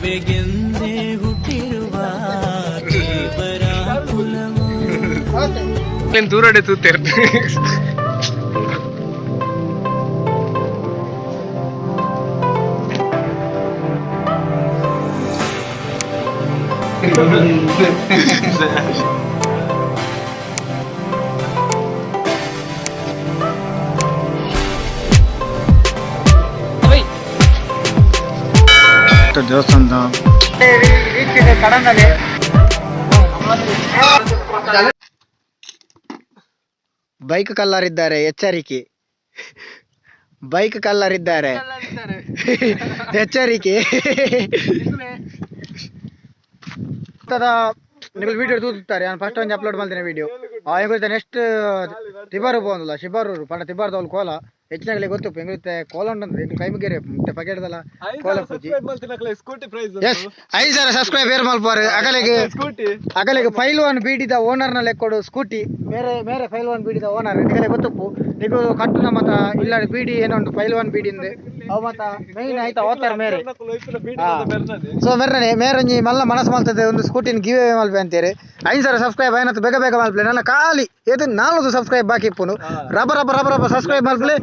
ಸೇವೆಗೆಂದೇ ಹುಟ್ಟಿರುವ ದೇವರ ಕುಲವು. ದೂರಡೆ ತೂತೇರ್. ದೇವಸ್ಥಾನದ ಬೈಕ್ ಕಲ್ಲರಿದ್ದಾರೆ, ಎಚ್ಚರಿಕೆ. ಬೈಕ್ ಕಲ್ಲರಿದ್ದಾರೆ, ಎಚ್ಚರಿಕೆ. ನಿಮಗೆ ವಿಡಿಯೋ ತೂತಾರೆ. ನಾನು ಫಸ್ಟ್ ಒಂಜಿ ಅಪ್ಲೋಡ್ ಮಾಡ್ತೇನೆ ವಿಡಿಯೋ. ಎಂಗುತ್ತೆ ನೆಕ್ಸ್ಟ್ ತಿಬಾರು ಪೋಂದಲ್ಲ, ಶಿಬಾರೂರು ಪಂಡ ತಿಬಾರ್ದವ್ಲು ಕೋಲ ಹೆಚ್ಚಿನಾಗಲಿ ಗೊತ್ತು. ಎಂಗುತ್ತೆ ಕೋಲ ಉಂಟಂದ್ರೆ ಎಂಕ್ ಕೈ ಮುಗಿಯರೆ ಮತ್ತೆ ಪಕೆಟ್ದಲ್ಲ ಕೋಲ ಪೂಜಿ. Scooty price. ಎಸ್, 5000 ಸಬ್ಸ್ಕ್ರೈಬ್ ಏರ್ ಮಲ್ಪಾರು ಅಗಲಿಗೆ. ಸ್ಕೂಟಿ. ಅಗಲಿಗೆ ಫೈಲ್ವಾನ್ ಬೀಡಿದ ಓನರ್ನ ಲೆಕ್ಕೊಡು ಸ್ಕೂಟಿ. ಮೇರೆ ಮೇರೆ ಫೈಲ್ವಾನ್ ಬೀಡಿದ ಓನರ್ ನಿಗಲೆ ಗೊತ್ತುಪ್ಪು. ನಿಗು ಕಟ್ಟುನ ಮತ ಇಲ್ಲ ಬೀಡಿ ಏನೋ ಉಂಟು ಫೈಲ್ವಾನ್ ಬೀಡಿಂದ ಅವು ಮತ ಮೈನ್ ಆಯ್ತಾ ಓತಾರ ಮೇರೆ. ಸೊ ಮೆರ್ರನೆ ಮೇರೊಂಜಿ ಮಲ್ಲ ಮನಸ್ಸು ಮಲ್ತದೆ ಒಂದು ಸ್ಕೂಟಿನ ಗಿವ್ ಅವೇ ಮಲ್ಪೆ ಅಂತೀರಿ. 5000 ಸಬ್ಸ್ಕ್ರೈಬ್ ಆಯ್ನತ್ತು ಬೇಗ ಬೇಗ ಮಲ್ಪಲೆ. ನನ್ನ ಖಾಲಿ ಏತು 400 ಸಬ್ಸ್ಕ್ರೈಬ್ ಬಾಕಿ ಇಪ್ಪುನು. ರಬ ರಬ ರಬ ರಬ ಸಬ್ಸ್ಕ್ರೈಬ್ ಮಲ್ಪಲೆ.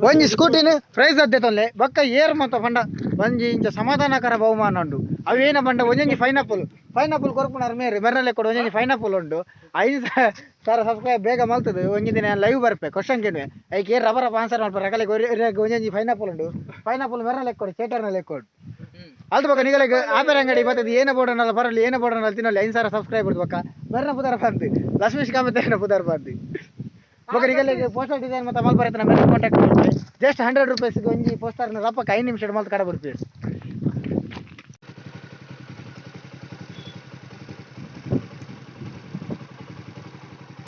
ಒಂಜಿ ಸ್ಕೂಟಿನ ಪ್ರೈಸ್ ಅದ್ದೆ ತೊಲ್ಲೆ. ಬೊಕ್ಕ ಏರ್ ಮತ ಪಂಡ ಒಂಜಿ ಇಂಚ ಸಮಾಧಾನಕರ ಬಹುಮಾನ ಉಂಡು. ಅವೇನ ಪಂಡ ಒಂಜೊಂಜಿ ಪೈನಾಪಲ್, ಪೈನಾಪಲ್ ಕೊರ್ಪುನಾರ್ ಮೇರೆ. ಮೆರ್ನಲೆ ಕೊಡು ಒಂಜೊಂಜಿ ಪೈನಾಪಲ್ ಉಂಡು. 5000 ಸಬ್ಸ್ಕ್ರೈಬ್ ಬೇಗ ಮಲ್ತದೆ. ಒಂಜಿ ದಿನ ಲೈವ್ ಬರ್ಪೆ, ಕ್ವಶನ್ ಕೇಳುವೆ. ಐಕ್ ಏರ್ ರಬ ರಬ ಆನ್ಸರ್ ಮಲ್ಪರೆ ಅಗಲಿಗೆ ಒಂಜೊಂಜಿ ಪೈನಾಪಲ್ ಉಂಡು. ಪೈನಾಪಲ್ ಮೆರ್ನಲೆ ಕೊಡು, ಚೇಟರ್ನ ಲೆಕ್ಕೊಡು. ಅಲ್ದ ಬೊಕ್ಕ ನಿಗಲೆಗ್ ಆಪೇರ್ ಅಂಗಡಿ ಬತ್ತದ. ಏನ ಬೋಡನಲ್ಲ ಬರಲಿ, ಏನ ಬೋಡನಲ್ಲ ತಿನ್ನಲಿ. 5000 ಸಬ್ಸ್ಕ್ರೈಬರ್ ಬೊಕ್ಕ ಬರ್ನ ಪುದರ್ ಬಂದು ಲಕ್ಷ್ಮೀಶ್ ಕಾಮತ್ ಏನ ಪುದರ್ ಬಂದು. ಬೊಕ್ಕ ನಿಗಲೆಗ್ ಪೋಸ್ಟರ್ ಡಿಸೈನ್ ಮತ್ತೆ ಮಲ್ಪರೆ ಮೇಲೆ ಕಾಂಟ್ಯಾಕ್ಟ್ ಮಾಡ್ತಾರೆ. ಜಸ್ಟ್ 100 ರುಪೀಸ್ಗೆ ಒಂಜಿ ಪೋಸ್ಟರ್ನ ರಪ್ಪಕ್ಕೆ 5 ನಿಮಿಷ ಮಲ್ತ್ ಕಡ ಬಿಡ್ತೀವಿ.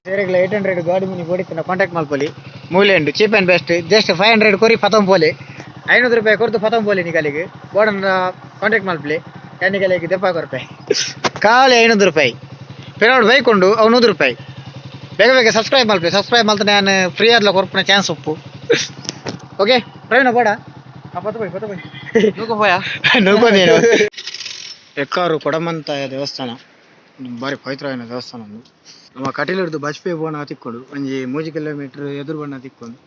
ಸೇರೆಗ್ಲ 800 ಗಾಡಿ ಮಿನಿ ಬೋಡಿತ್ತಿನ ಕಾಂಟ್ಯಾಕ್ಟ್ ಮಲ್ಪೊಲಿ. ಮೂಲೆ ಉಂಡು, ಚೀಪ್ ಆ್ಯಂಡ್ ಬೆಸ್ಟ್. ಜಸ್ಟ್ 500 ಕೊರಿ ಪತಂ ಪೋಲೆ. 500 ರೂಪಾಯಿ ಕೊರ್ದು ಪತಂ ಪೋಲೆ. ನಿಗಲಿಗೆ ಬೋಡನ್ನ ಕಾಂಟ್ಯಾಕ್ಟ್ ಮಲ್ಪಲಿ, ನಿಗಲಿಗೆ ದೆಪ್ಪ ಕೊರ್ಪೆ. ಖಾಲಿ 500 ರೂಪಾಯಿ. ಪಿರಾಡ್ ಬೈಕ್ ಉಂಡು, ಅವು 100 ರೂಪಾಯಿ. ಬೇಗ ಬೇಗ ಸಬ್ಸ್ಕ್ರೈಬ್ ಮಲ್ಪಿ. ಸಬ್ಸ್ಕ್ರೈಬ್ ಮಲ್ತ ನಾನು ಫ್ರೀ ಆದ್ಲ ಕೊರ್ಪುನ ಚಾನ್ಸ್ ಉಪ್ಪು. ಓಕೆ ಪ್ರವೀಣ, ಬೋಡ ಪತ್ತು ಪೋಯ್, ಪತ್ತು ಪೋಯ್. ನೂಕೊಂದೇನು. ಎಕ್ಕಾರು ಕೊಡಮಂತಾಯ ದೇವಸ್ಥಾನ ಬಾರಿ ಪವಿತ್ರವಾದ ದೇವಸ್ಥಾನ ಒಂದು. ನಮ್ಮ ಕಟೀಲಿಡ್ದು ಬಜ್ಪೆ ಬೋಣ ತಿಕ್ಕೊಡು, ಒಂಜಿ 3 ಕಿಲೋಮೀಟರ್ ಎದುರು ಬಣ್ಣ ತಿಕ್ಕೊಂಡು.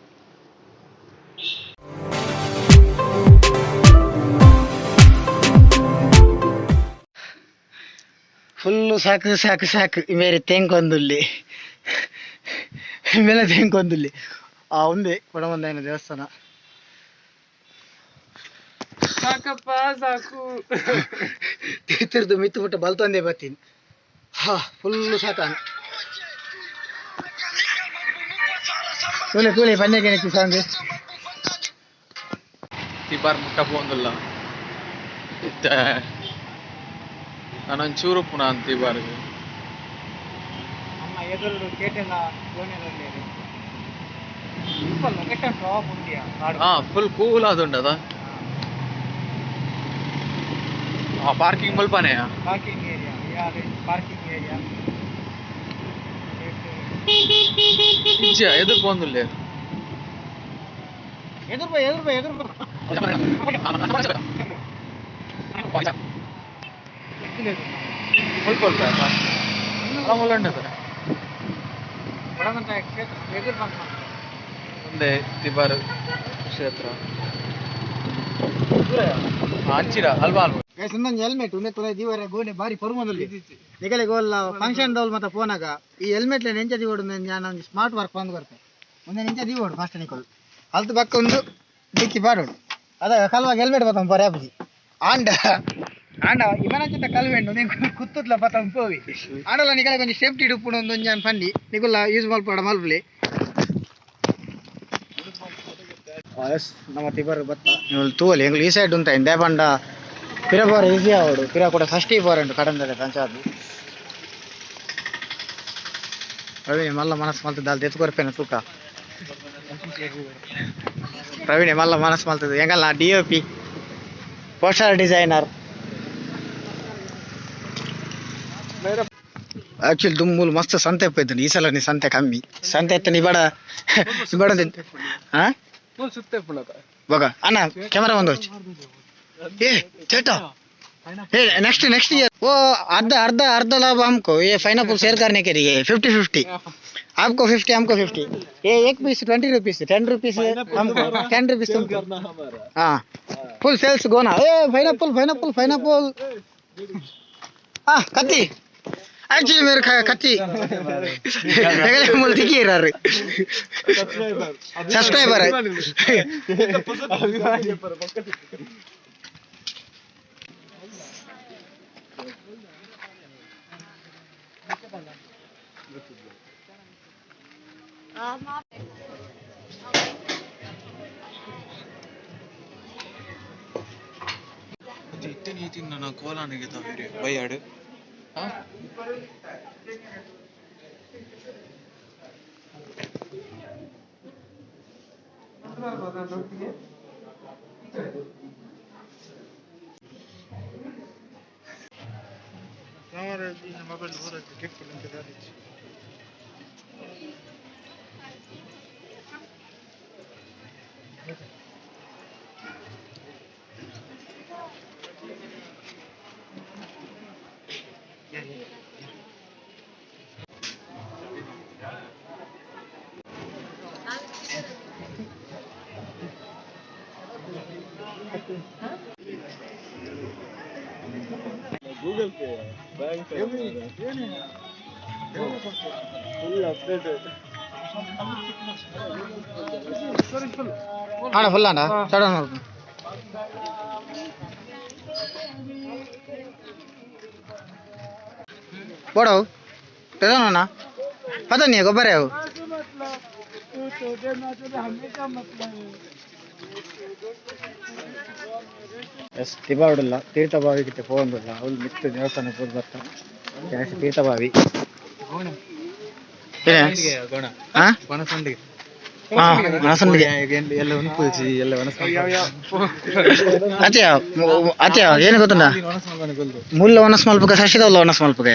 ಫುಲ್ಲು ಸಾಕು ಸಾಕು ಸಾಕು. ಮೇರೆ ತೆಂಕೊಂದುಲ್ಲಿ ಮೇಲೆ ತೆಂಕೊಂದುಲ್ಲಿ. ಆ ಒಂದೇ ಕೊಡಮಂದಾಯನ ದೇವಸ್ಥಾನ. ಸಾಕಪ್ಪ, ಸಾಕು. ತಿರ್ದು ಮಿತ್ತು ಬಿಟ್ಟು ಬಲ್ತೊಂದೇ ಬರ್ತೀನಿ. ಹಾ, ಫುಲ್ಲು ಸಾಕಾನು. ತೂಲೆ ತೂಲೆ ಪನ್ಯಕ್ಕೆ ಸಾಂಗ್. ತಿಬಾರ್ ಮುಟ್ಟ ಪೋಂದುಲ್ಲ ಇತ್ತೆ. ನಾನೊಂಚೂರು ಪುನಃ ತಿಬಾರ್ಗೆ. ನಮ್ಮ ಎದುರು ಕೇಟೆಲ್ಲ ದೋಣಿಯಲ್ಲಿ ಲೊಕೇಶನ್ ಟಾಪ್ ಉಂಡಿಯಾ. ಹಾ, ಫುಲ್ ಕೂಲ್ ಆದುಂಡದ. ಆ ಪಾರ್ಕಿಂಗ್ ಮಲ್ಪನೆಯ. ಪಾರ್ಕಿಂಗ್ ಏರಿಯಾ ಯಾರು, ಪಾರ್ಕಿಂಗ್ ಏರಿಯಾ. ಇಜ್ಜ, ಎದುರು ಪೋಂದುಲ್ಲೆ. ಎದುರು ಬೈ, ಎದುರು ಬೈ, ಎದುರು ಬೈ. ಮುಲ್ಪ ಉಂಡದ. ಕೊಡಮಂತಾಯ ಕ್ಷೇತ್ರ ಎದುರು ಬಂದ್. ಮುಂದೆ ತಿಬಾರ್ ಕ್ಷೇತ್ರ ಅಂಚಿರ ಅಲ್ವಾ ಅಲ್ವಾ. ಗೈಸ್, ಇನ್ನೊಂದು ಹೆಲ್ಮೆಟ್ ಉಂದೆ ತುಲೆ ದೀವರೆ ಗೋನೆ ಬಾರಿ ಪರ್ಮದಲ್ಲಿ. ನಿಗಲೆ ಗೋಲ್ಲ ಫಂಕ್ಷನ್ ದೌಲ್ ಮತ್ತೆ ಫೋನಾಗ ಈ ಹೆಲ್ಮೆಟ್ ನೆಂಚ ದಿವೋಡು. ನಾನು ಒಂದು ಸ್ಮಾರ್ಟ್ ವರ್ಕ್ ಬಂದು ಬರ್ತೆ ಮುಂದೆ. ನೆಂಚ ದಿವೋಡು ಫಸ್ಟ್ ನಿಕೋಲು ಅಲ್ತು ಬಕ್ಕ ಒಂದು ಡಿಕ್ಕಿ ಬಾಡೋಡು. ಅದ ಕಲ್ವಾಗ ಹೆಲ್ಮೆಟ್ ಬತ್ತಂ ಪರೆ ಅಪ್ಪಜಿ. ಆಂಡ ಆಂಡ ಇವನಂಚಿತ ಕಲ್ವೆಂಡು ನೀನು ಕುತ್ತುತ್ಲ ಬತ್ತಂ ಪೋವಿ. ಆಂಡಲ ನಿಗಲೆ ಕೊಂಚ ಸೇಫ್ಟಿ ಇಡುಪ್ಪುಡು ಒಂದು ಒಂಜಿ ಪಂಡಿ. ನಿಗುಲ್ಲ ಯೂಸ್ ಮಲ್ಪಡ ಮಲ್ಪಲಿ. ಎಸ್, ನಮ್ಮ ತಿಬರ್ ಬತ್ತ. ನೀವು ತೂವಲಿ ಎಂಗ್ಲು ಈ ಸೈಡ್ ಉಂತ ಇಂದೇ ಪಂಡ ಪಿರ ಪೋರ ಈಸಿ ಆವಡು. ಪಿರ ಕೂಡ ಫಸ್ಟಿ ಪೋರಂಡು ಕಡಂದಡೆ ಪಂಚಾಯತ್. ಪ್ರವೀಣ್ ಮಲ್ಲ ಮನಸ್ಸು ಮಲ್ತದ ದಾಲ್ ದೆತ್ತು ಕೊರ್ಪೇನ ತೂಕ. ಪ್ರವೀಣ್ ಮಲ್ಲ ಮನಸ್ಸು ಮಲ್ತದ. ಎಂಗಲ್ಲ ಡಿಒಪಿ, ಪೋಸ್ಟರ್ ಡಿಸೈನರ್. ಆಕ್ಚುಲಿ ದುಮ್ಮೂಲು ಮಸ್ತ್ ಸಂತೆ ಪೋಯ್ತು. ಈ ಸಲ ನೀ ಸಂತೆ ಕಮ್ಮಿ. ಸಂತೆ ಇತ್ತು ನಿಬಡ ನಿಬಡ. ಹಾ. ಫುಲ್ ಸುತ್ತೆ ಪುಣಕ. ಬಗ ಅಣ್ಣ, ಕ್ಯಾಮರಾ ಬಂದು ಹೋಚ್. ಏ ಚೇಟ. नेक्स्ट नेक्स्ट ईयर वो आधा आधा अर्धा लाभ हमको, ये पाइनएप्पल शेयर करने के लिए 50-50, आपको 50 हमको 50। ये एक पीस 20 रुपीस, 10 रुपीस हमको, 10 रुपीस तुमको। हाँ, फुल सेल्स गोना। ए पाइनएप्पल पाइनएप्पल पाइनएप्पल। हाँ कत्ती एक्चुअली मेरे कत्ती मुल तिक्किराరు ಸಬ್ಸ್ಕ್ರೈಬರ್. ಇತ್ತೆ ನೀ ತಿನ್ನ ಕೋಲಾನಿಗೆ ತವೀರಿ ಬೈಯಾಡು. ಹಾಂ. Google Pay bank full update. ಅಣ್ಣ ಫುಲ್ ಅಣ್ಣ ಸಡನ್. ಬೋಡವು ಅಣ್ಣ ಪದನಿ ಗೊಬ್ಬರ ಅವು. ಎಸ್ ತಿಬಾರುಡಿಲ್ಲ ತೀರ್ಥಬಾವಿ ಕಿತ್ತೆ ಪೋವೊಂದುಲ್ಲ ಅವ್ಲು ಮಿತ್ತ್ ದೇವಸ್ಥಾನ ಪೋದು ಬರ್ತ ಜಾಸ್ತಿ ತೀರ್ಥಬಾವಿ. ಗೋಣ. ಹಾ. ವನಸಂಡಿಗೆ. ಹಾ, ವನಸಂಡಿಗೆ. ಎಲ್ಲ ಉನ್ಪುಜಿ ಎಲ್ಲ ವನಸಂಡಿ. ಅತ್ಯ ಅತ್ಯ ಏನು ಗೊತ್ತುಂಡ? ಮುಲ್ಲ ಒಣಸ್ ಮಲ್ಪುಗ ಸಸಿದ ಉಲ್ಲ ಒಣಸ್ ಮಲ್ಪುಗ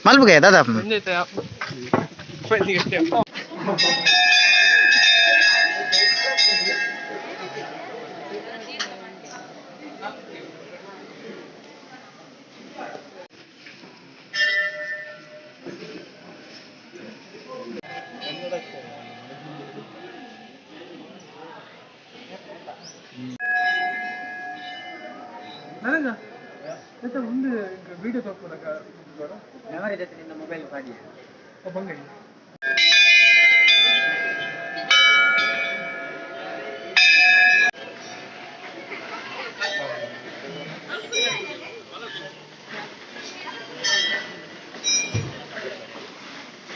ಮಲ್ಪುಗ ದಾದಾ.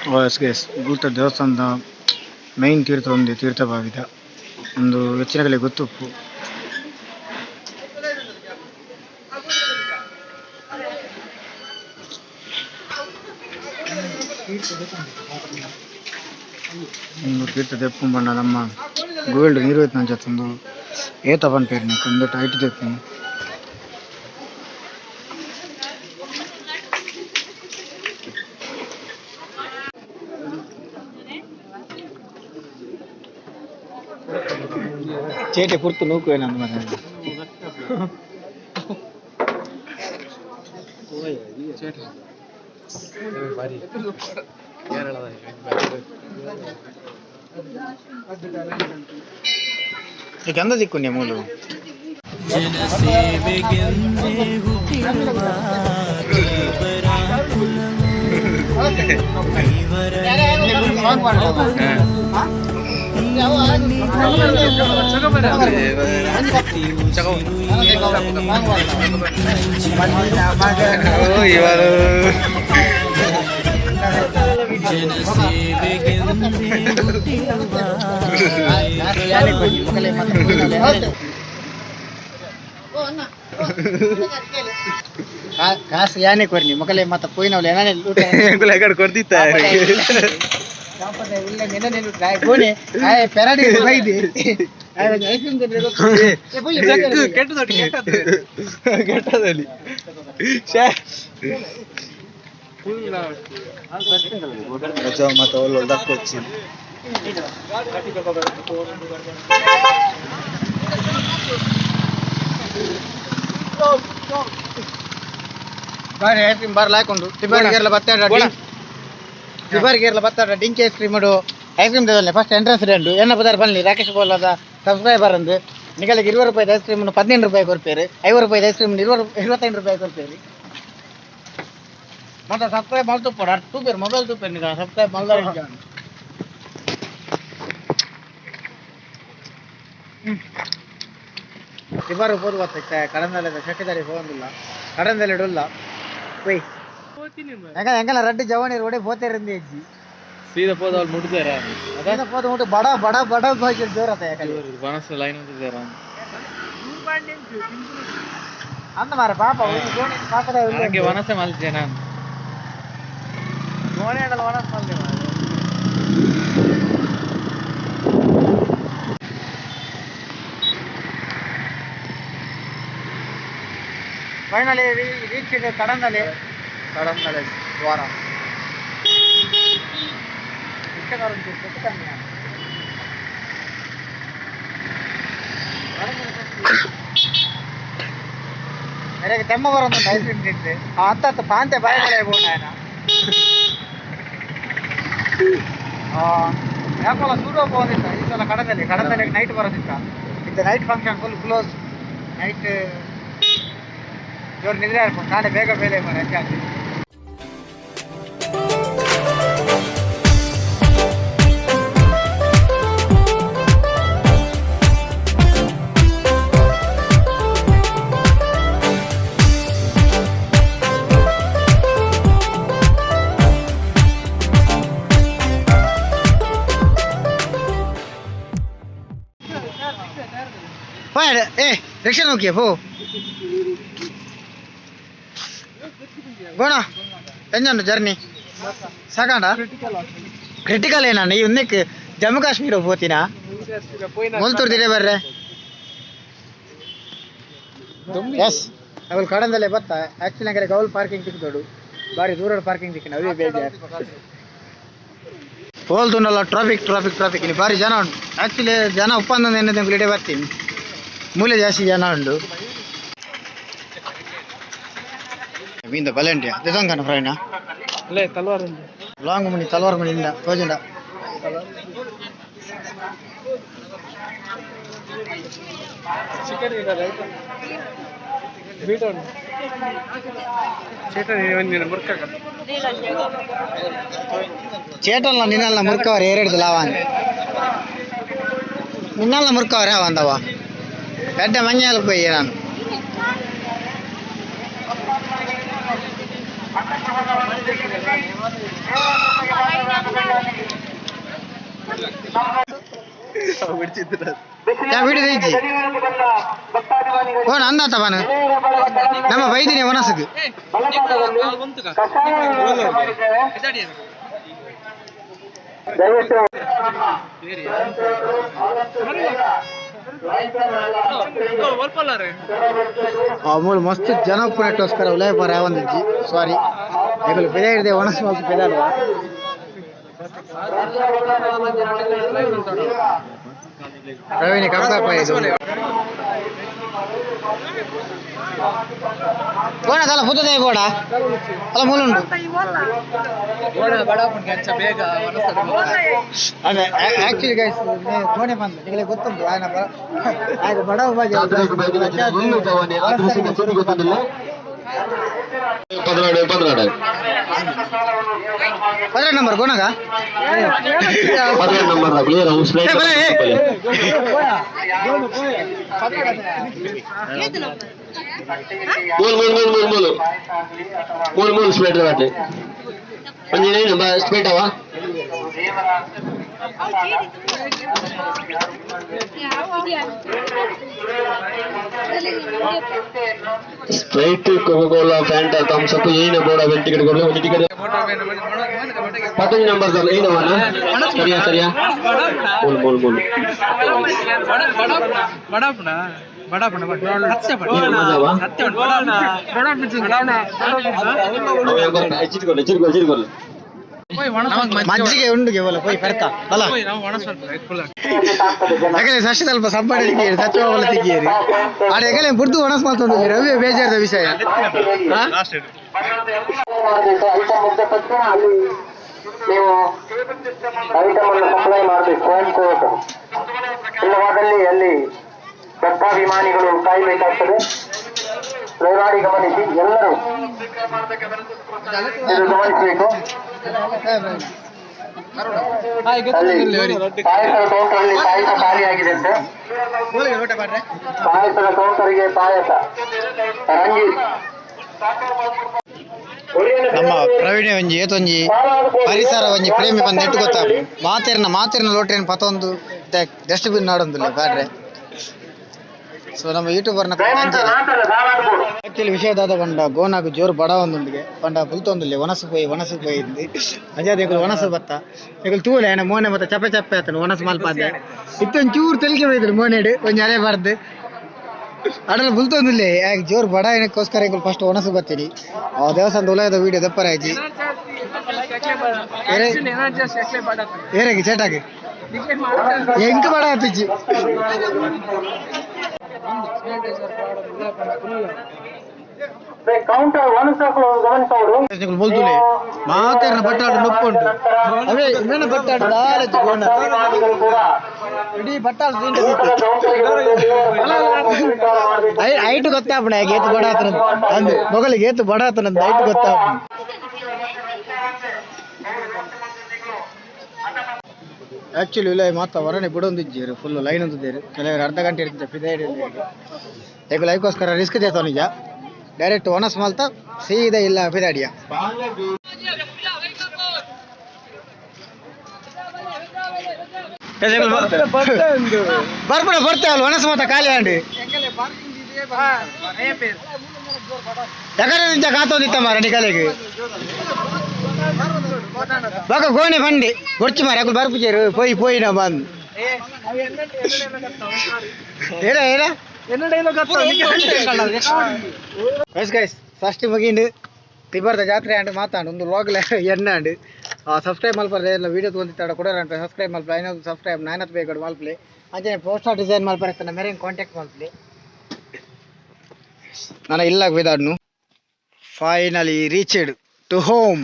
ಮೊಬೈಲ್ ಎಸ್ ಎಸ್ ಭೂತ ದೇವಸ್ಥಾನದ ಮೈನ್ ತೀರ್ಥ ಒಂದು ತೀರ್ಥಬಾವಿದ ಒಂದು ಹೆಚ್ಚಿನಗಲೆ ಗೊತ್ತುಪ್ಪು. ಒಂದು ತೀರ್ಥ ದೆಪ್ಪುಂಬಂಡ ನಮ್ಮ ಗೋಲ್ಡ್ ನೀರು ನಂಚತ್ತೊಂದು ಏತ ಪನ್ಪೇರು ನಿಕ್ ಉಂದೆಟ್ ಐಟ್ ದೆಪ್ಪುನು. ಚೇಟೆ ಪುರ್ತು ನೂಕು ಏನಂದ್ ಮಾರ್ರೆ. ಈಗ ಎಂದ ದಿಕ್ಕುಂಡೆ ಮೂಲು. ಜನಸೇವೆಗೆಂದೇ ಹುಟ್ಟಿರುವ ದೇವರ ಕುಲವು ಇವರ ಜನಸೇವೆಗೆಂದೇ ಹುಟ್ಟಿರುವ ಕಾಸು ಯಾನೆ ಕೊರ್ನಿ ಮೊಕಲೆ ಮತ್ತ ಪೋಯಿನವ್ಲೆ ಏನಾನೆ. ಎಕಡೆ ಕೊಡ್ತಿತ್ತ. ಪೆರಾಡಿ ಬೈದಿ. ಕೆಟ್ಟದೊಟ್ಟಿ ಕೆಟ್ಟದಲ್ಲಿ. ಮತ್ತೆ ಒಳ್ಳೆ ದಕ್ಕೊಚ್ಚಿ. ಬಾರಿ ಐಸ್ ಕ್ರೀಮ್ ಬಾರಿ ಲಾಯ್ಕೊಂಡು ತಿಬಾರಿ ಗೇರ್ಲ ಬತ್ತಾಡ ತಿಬಾರಿ ಗೇರ್ಲ ಬತ್ತಾಡ ಡಿಂಕಿ ಐಸ್ ಕ್ರೀಮ್ ಐಸ್ ಕ್ರೀಮ್ ತಗೊಳ್ಳಿ ಫಸ್ಟ್ ಎಂಟ್ರೆನ್ಸ್ ರೆಂಡು ಎನ್ನ ಪದಾರ್ ಬನ್ನಿ ರಾಕೇಶ್ ಬೋಲದ ಸಬ್ಸ್ಕ್ರೈಬರ್ ಅಂದು ನಿಗಳಿಗೆ 20 ರೂಪಾಯಿ ಐಸ್ ಕ್ರೀಮ್ 15 ರೂಪಾಯಿ ಕೊಡ್ಪೇರು 50 ರೂಪಾಯಿ ಐಸ್ ಕ್ರೀಮ್ 25 ರೂಪಾಯಿ ಕೊಡ್ಪೇರು ಮತ್ತೆ ಸಬ್ಸ್ಕ್ರೈಬ್ ಮಾಡ್ತು ಪೋಡ ತೂಪೇರು ಮೊಬೈಲ್ ತೂಪೇರು ನಿಗ ಸಬ್ಸ್ಕ್ರೈಬ್ ಮಾಡ್ದಾರ. ತಿಬಾರು ಪೋದು ಬತ್ತ ಕಡಂದಲ್ಲ ಶೆಟ್ಟಿದಾರಿ ಹೋಗಂದಿಲ್ಲ ಕಡಂದಲ್ಲಿ ಇಡಲ್ಲ ಒಯ್ ಹೆಂಗ ಹೆಂಗಲ್ಲ ರಡ್ಡು ಜವಾನಿ ರೋಡೆ ಪೋತೇರಿಂದ ಅಜ್ಜಿ. ಸೀದಾ ಪೋದ ಅವ್ರು ಮುಟ್ಟಿದಾರ. ಅದೇನ ಪೋದ ಮುಟ್ಟು ಬಡ ಬಡ ಬಡ ಭಾಷೆ ಜೋರತ ಯಾಕಲ್ಲಿ. ಬನಸ್ ಲೈನ್ ಹೊಂದಿದ್ದಾರ. ಅಂದ ಮಾರ ಪಾಪ ಪಾಪದ. ನನಗೆ ವನಸೆ ಮಲ್ಜೆ ನಾನು. ಗೋಣಿ ಆಡಲ್ಲ ಒಣಸ್ ಮಲ್ದೆ ಮಾರ್ರೆ. ಫೈನಲಿ ರೀಚ್ ಇದೆ ಕಡಂದಲೆ ಕಡಂದಲೆ ದ್ವಾರ. ಹೆಚ್ಚು ಕಮ್ಮಿ ಆಗಿದೆ. ಮೇರೆಗೆ ತೆಮ್ಮ ಬರೋದೊಂದು ಐಸ್ ಕ್ರೀಮ್ ತಿಂತೆ ಅತ್ತ ಪಾಂತೆ ಬಾಯಿಗಳೇ ಬೋಣ ಯಾಕಲ್ಲ ಸೂರ್ಯ ಹೋಗೋದಿತ್ತ ಈ ಸಲ ಕಡದಲ್ಲಿ ಕಡದಲ್ಲಿ ನೈಟ್ ಬರೋದಿತ್ತ ಇತ್ತ night function full close night ಜೋರು ನಿದ್ರೆ ಆಗ್ಬೋದು ನಾಳೆ ಬೇಗ ಬೇಲೆ ಮಾರೆ ಹೆಚ್ಚಾಗಿ. ಏ ರಿಕ್ಷಾ ನೋಕಿಯ ಪೋ ಗೋಣ ಎಂಜಂಡು ಜರ್ನಿ ಸಾಕಾಂಡ ಕ್ರಿಟಿಕಲ್ ಏನ ಈ ಒಂದಕ್ಕೆ ಜಮ್ಮು ಕಾಶ್ಮೀರ ಪೋತಿನ ಮುಲ್ತೂರು ತಿರೇ ಬರ್ರೆ. ಎಸ್ ಅವಳು ಕಡಂದಲ್ಲೇ ಬತ್ತ ಆಕ್ಚುಲಿ ನಂಗೆ ಗೌಲ್ ಪಾರ್ಕಿಂಗ್ ತಿಕ್ದೋಡು ಬಾರಿ ದೂರ ಪಾರ್ಕಿಂಗ್ ತಿಕ್ಕಿನ ಅವೇ ಬೇಜಾರು ಹೋಲ್ದುಂಡಲ್ಲ ಟ್ರಾಫಿಕ್ ಟ್ರಾಫಿಕ್ ಟ್ರಾಫಿಕ್ ಇಲ್ಲಿ ಭಾರಿ ಜನ ಉಂಟು. ಆಕ್ಚುಲಿ ಜನ ಉಪ್ಪಂದ ಏನಿದೆ ಇಡೇ ಬರ್ತೀನಿ ಮೂಲೆ ಜಾಸ್ತಿ ಜನ ಉಂಟು. ಮೀಂದ ಬಲೆಂಟಿಯ ದಿಸಂಕನ ಫ್ರೈನಾ. ಅಲ್ಲೇ ತಲ್ವಾರ್. ಲಾಂಗ್ ಮಣಿ ತಲ್ವಾರ್ ಮಣಿ ಇಲ್ಲ ತೋಜಂಡ. ಚಿಕನ್ ಬೀಟೋಣ ಚೇತನ್ ಒಂದಿನ ಮುರ್ಕಾಗ. ಚೇಟಲ್ಲ ನಿನ್ನಲ್ಲ ಮುರ್ಕವರ್ ಏರೆಡ್ದು ಲಾವಾನ್ ನಿನ್ನಲ್ಲ ಮುರ್ಕವರ್ ಹಾವಂದವ ಗಡ್ಡೆ ಮಂಗ್ಯಾಲ ಪೋಯಿ ನಾನು. ಯಾ ವಿಡಿಯೋ ಇಜ್ಜಿ ಓ ಅಂದಾತ ಬಾನು ನಮ್ಮ ಬೈದಿನಿ ಒನಸುಗು. ಮೂಲ ಮಸ್ತ್ ಜನ ಉಪ್ಪುನೆಟ್ಟೋಸ್ಕರ ಉಲಯ ಪರ ಒಂದಿಜ್ಜಿ ಸಾರಿ ಐಕುಲು ಪಿದ ಹಿಡ್ದೆ ಒಣಸ್ ಮಲ್ತ್ ಪಿದಾಡುವ ಪ್ರವೀಣ್ ಕಪ್ಪ ಇದು ಬೋಡ ತಲ ಪುತ್ತದೇ ಬೋಡ ಅಲ್ಲ ಮೂಲುಂಡು. ಬೇಗ. ಅದೇ ಆಕ್ಚುಲಿ ಗೈಸ್ ಕೋಣೆ ಬಂದು ನಿಮಗೆ ಗೊತ್ತುಂಟು ఆయన ఆయన ಬಡವ ಬಾಜಿ. 14 14. 12 ನಂಬರ್ ಗೋಣಗ. 12 number clear house. ಏ, ಬರ, ಏ. ಮೂರು ಮೂರು ಮೂರು ಮೂರು ಮೂರು ಮೂರು ಮೂರು ಸ್ಪ್ಲೇಟ್ ಬಾಟ್ಲಿ ಒಂಜಿ ನಂಬರ್ ಸ್ಪ್ಲೇಟ್ ಅವ. Sprite Coca Cola Fanta Thums Up ಏನ ಬೋಡ ಬೆಲ್ ಟಿಕೆಟ್ ಕೊಡ್ಲಿ ಒಂದು ಟಿಕೆಟ್. 15 ನಂಬರ್ ಏನವನ ಸರಿಯಾ ಸರಿಯಾ ಮೂರು ಮೂರು ಮೂರು. ಮಜಾವಾ ಹೆಚ್ಚಿಟ್ಕೊಳ್ಳಿ ಹೆಚ್ಚಿಟ್ಕೊಳ್ಳಿ ಹೆಚ್ಚಿಟ್ಕೊಳ್ಳಿ. ಮಜ್ಜಿಗೆ ಉಂಡು ಕೇವಲ ಪೋಯಿ ಪೆರ್ತ ಬಲ. ಯಾಕಂದ್ರೆ ಸಸಿ ಸ್ವಲ್ಪ ಸಂಪಾಡಿ ತಿಕ್ಕಿರಿ, ಸಚಿವ ತಿಕ್ಕಿರಿ. ಆಡ ಎಗಲೆ ಬುಡ್ದು ಒಣಸ್ ಮಾತೊಂದು ರವಿ ಬೇಜಾರದ ವಿಷಯ. ಹಾ? ಮಾಡಬೇಕು. ಐಟಮ್ ಮುಗಿದ ತಕ್ಷಣ ಅಲ್ಲಿ ನೀವು ಐಟಮ್ ಅನ್ನು ಸಪ್ಲೈ ಮಾಡಬೇಕು ಸ್ವಯಂ ಸೇವಕರು. ಇಲ್ಲವಾದಲ್ಲಿ ಅಲ್ಲಿ ಭಕ್ತಾಭಿಮಾನಿಗಳು ಕಾಯಬೇಕಾಗ್ತದೆ. ದಯಮಾಡಿ ಗಮನಿಸಿ, ಎಲ್ಲರೂ ಇದು ಗಮನಿಸಬೇಕು. ಅಲ್ಲಿ ಪಾಯಸದ ಕೌಂಟರ್ ಅಲ್ಲಿ ಪಾಯಸ ಖಾಲಿಯಾಗಿದೆ ಅಂತೆ. ಪಾಯಸದ ಕೌಂಟರ್ಗೆ ಪಾಯಸ ರಂಜಿತ್. ನಮ್ಮ ಪ್ರವೀಣ ಒಂಜಿ ಏತೊಂಜಿ ಪರಿಸರ ಒಂಜಿ ಪ್ರೇಮಿ ಬಂದು ನೆಟ್ಟು ಗೊತ್ತಾ ಮಾತೇರ್ನ ಮಾತೇರ್ನ ಲೋಟ್ರೇನ್ ಪತೊಂದು ಡಸ್ಟ್ಬಿನ್ ನಾಡೊಂದಿಲ್ಲ ಬ್ಯಾಡ್ರೆ. ಸೊ ನಮ್ಮ ಯೂಟ್ಯೂಬರ್ನ ಆಕ್ಚುಲಿ ವಿಷಯ ದಾದ ಪಂಡ, ಗೋನಾಗ ಜೋರು ಬಡ ಒಂದುಂಡಿಗೆ ಪಂಡ ಪುಲ್ತೊಂದುಲ್ಲೆ ಒಣಸು ಪೋಯಿ ಒಣಸು ಪೋಯಿ ಇಂದು. ಅಂಜಾದ ಎಗುಲು ಒಣಸು ಬತ್ತ ಎಗುಲು ತೂಲೆ ಏನ ಮೋನೆ ಮತ್ತ ಚಪ್ಪೆ ಚಪ್ಪೆ ಆತನು ಒಣಸು ಮಲ್ಪಾದೆ ಇತ್ತೊಂದು ಚೂರು ತೆಲಿಕೆ ಬೈದ್ರು ಮೋನೆಡು ಒಂಜಿ ಅರೆ ಬಾರ್ದು ಅಡಲ ಬುಲ್ತೊಂದುಲ್ಲೆ. ಯಾಕೆ ಜೋರು ಬಡ ಏನಕ್ಕೋಸ್ಕರ ಎಗುಲು ಫಸ್ಟ್ ಒಣಸು ಬರ್ತೀರಿ. ಆ ದೇವಸ್ಥಾನದ ಉಲಯದ ವಿಡಿಯೋ ದಪ್ಪರಾಜಿ ಏರಾಗಿ ಚೇಟಾಗಿ ಎಂಕ್ ಬಡ ಆತಿಚ್ಚಿ. ಕೌಂಟರ್ ಒಣಸು ಗಮನಿಸೋರು. ಬೊಲ್ತುಲೆ ಮಾತೇರ್ನ ಬಟ್ಟಾಟ ನೊಪ್ಪುಂಟು. ಅವೇ ಇನ್ನೇನು ಬಟ್ಟಾಟ ದಾಲ ಗೋಣ. ಭಕ್ತಾಭಿಮಾನಿಗಳು ಕೂಡ ಇಡೀ ಬಟ್ಟಾಟ ಊಟದ ಕೌಂಟರ್ಗೆ ಬಂದು ದೇವರ ಪ್ರಸಾದವನ್ನು ಸ್ವೀಕಾರ ಮಾಡಬೇಕು. ಐಟು ಗೊತ್ತಾಪಣ ಏತು ಬಡ ಆತನ ಅಂದು ಮೊಗಲಿಗೆ ಏತು ಬಡ ಆತನಂತ ಐಟು ಗೊತ್ತಾಪಣ. ಆಕ್ಚುಲಿ ಇಲ್ಲ ಮಾತ ಹೊರನೆ ಬಿಡೊಂದಿದ್ದೀರು, ಫುಲ್ ಲೈನ್ ಒಂದಿದ್ದೀರು. ಕೆಲವರು ಅರ್ಧ ಗಂಟೆ ಇರ್ತದೆ ಫಿದಾಡಿ. ಯಾಕೆ ಲೈಕ್ಗೋಸ್ಕರ ರಿಸ್ಕ್ ದೇತಾವ ನಿಜ. ಡೈರೆಕ್ಟ್ ಒನಸ್ ಮಲ್ತ ಸೀದಾ ಇಲ್ಲ ಫಿದಾಡಿಯ. ಬರ್ಬಿಡ ಬರ್ತೇವಲ್ಲ ಒಣಸ್ ಮಾತ ಖಾಲಿ ಅಂಡಿ ಯಾಕಂದ್ರೆ ನಿಜ ಕಾತೋದಿತ್ತ ಮಾರ ನಿಕಲೆಗೆ ಬಾಕ ಗೋಣಿ ಬಂಡಿ ಗೊರ್ಚಿ ಮಾರ ಯಾಕೆ ಬರ್ಪುಜೇರು ಪೋಯಿ ಪೋಯಿ ನಾ ಬಂದು ಏನ ಏನ. ಗೈಸ್ ಗೈಸ್, ಫಸ್ಟ್ ಮುಗಿಂಡು ತಿಬ್ಬರ್ದ ಜಾತ್ರೆ ಅಂಡ್ ಮಾತಾಡು ಒಂದು ಲಾಗ್ಲ ಎಣ್ಣಾಂಡು. ಸಬ್ಸ್ಕ್ರೈಬ್ ಮಲ್ಪರೆ ಎಲ್ಲ ವೀಡಿಯೋ ತೊಗೊಂಡಿತ್ತಾಡ ಕೂಡ ಸಬ್ಸ್ಕ್ರೈಬ್ ಮಲ್ಪ ಐನೂರು ಸಬ್ಸ್ಕ್ರೈಬ್ ನಾನತ್ ಬೇಕು ಮಲ್ಪಲಿ. ಅಂಚನೆ ಪೋಸ್ಟರ್ ಡಿಸೈನ್ ಮಲ್ಪರೆ ಮೇರೆ ಕಾಂಟ್ಯಾಕ್ಟ್ ಮಲ್ಪಲಿ. ನಾನು ಇಲ್ಲ ವಿದಾಡ್ನು. Finally reached to home.